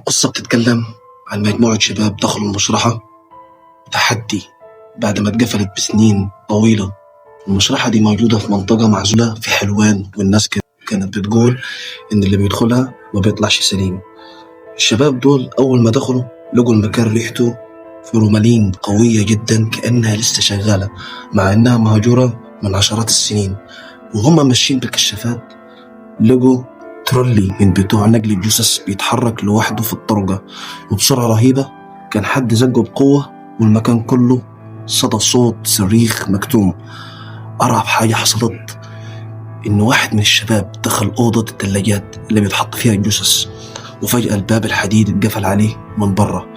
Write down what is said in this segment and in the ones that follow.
القصة بتتكلم عن مجموعة شباب دخلوا المشرحة تحدي بعد ما اتقفلت بسنين طويلة. المشرحة دي موجودة في منطقة معزولة في حلوان، والناس كانت بتقول إن اللي بيدخلها ما بيطلعش سليم. الشباب دول أول ما دخلوا لقوا المكان ريحته فورمالين قوية جدا كأنها لسه شغالة، مع إنها مهجورة من عشرات السنين. وهم ماشيين بالكشافات لقوا ترولي من بتوع نقل الجثث بيتحرك لوحده في الطرقة وبسرعة رهيبة. كان حد زقه بقوة والمكان كله صدى صوت صريخ مكتوم. أرعب حاجة حصلت إن واحد من الشباب دخل أوضة الثلاجات اللي بيتحط فيها الجثث، وفجأة الباب الحديد اتقفل عليه من بره.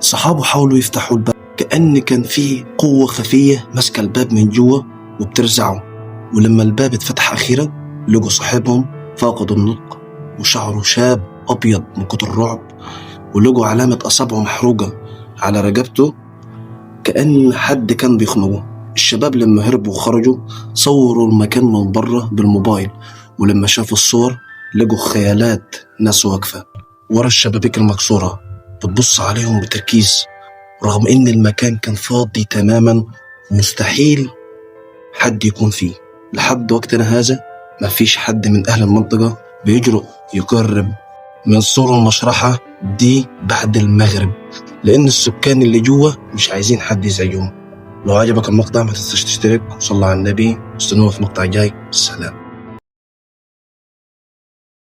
صحابه حاولوا يفتحوا الباب، كأن كان فيه قوة خفية ماسكة الباب من جوه وبترزعه. ولما الباب اتفتح أخيرا لقوا صاحبهم فاقد النطق وشعره شاب أبيض من كتر الرعب، ولقوا علامة أصابعه محروقة على رقبته كأن حد كان بيخنقه. الشباب لما هربوا وخرجوا صوروا المكان من بره بالموبايل، ولما شافوا الصور لقوا خيالات ناس واقفة ورا الشبابيك المكسورة بتبص عليهم بتركيز، رغم إن المكان كان فاضي تماما ومستحيل حد يكون فيه. لحد وقتنا هذا مفيش حد من أهل المنطقة بيجرؤ يقرب من سور المشرحة دي بعد المغرب، لأن السكان اللي جوه مش عايزين حد يزعجهم. لو عجبك المقطع ما تنساش تشترك وصلى على النبي. استنونا في مقطع جاي. سلام.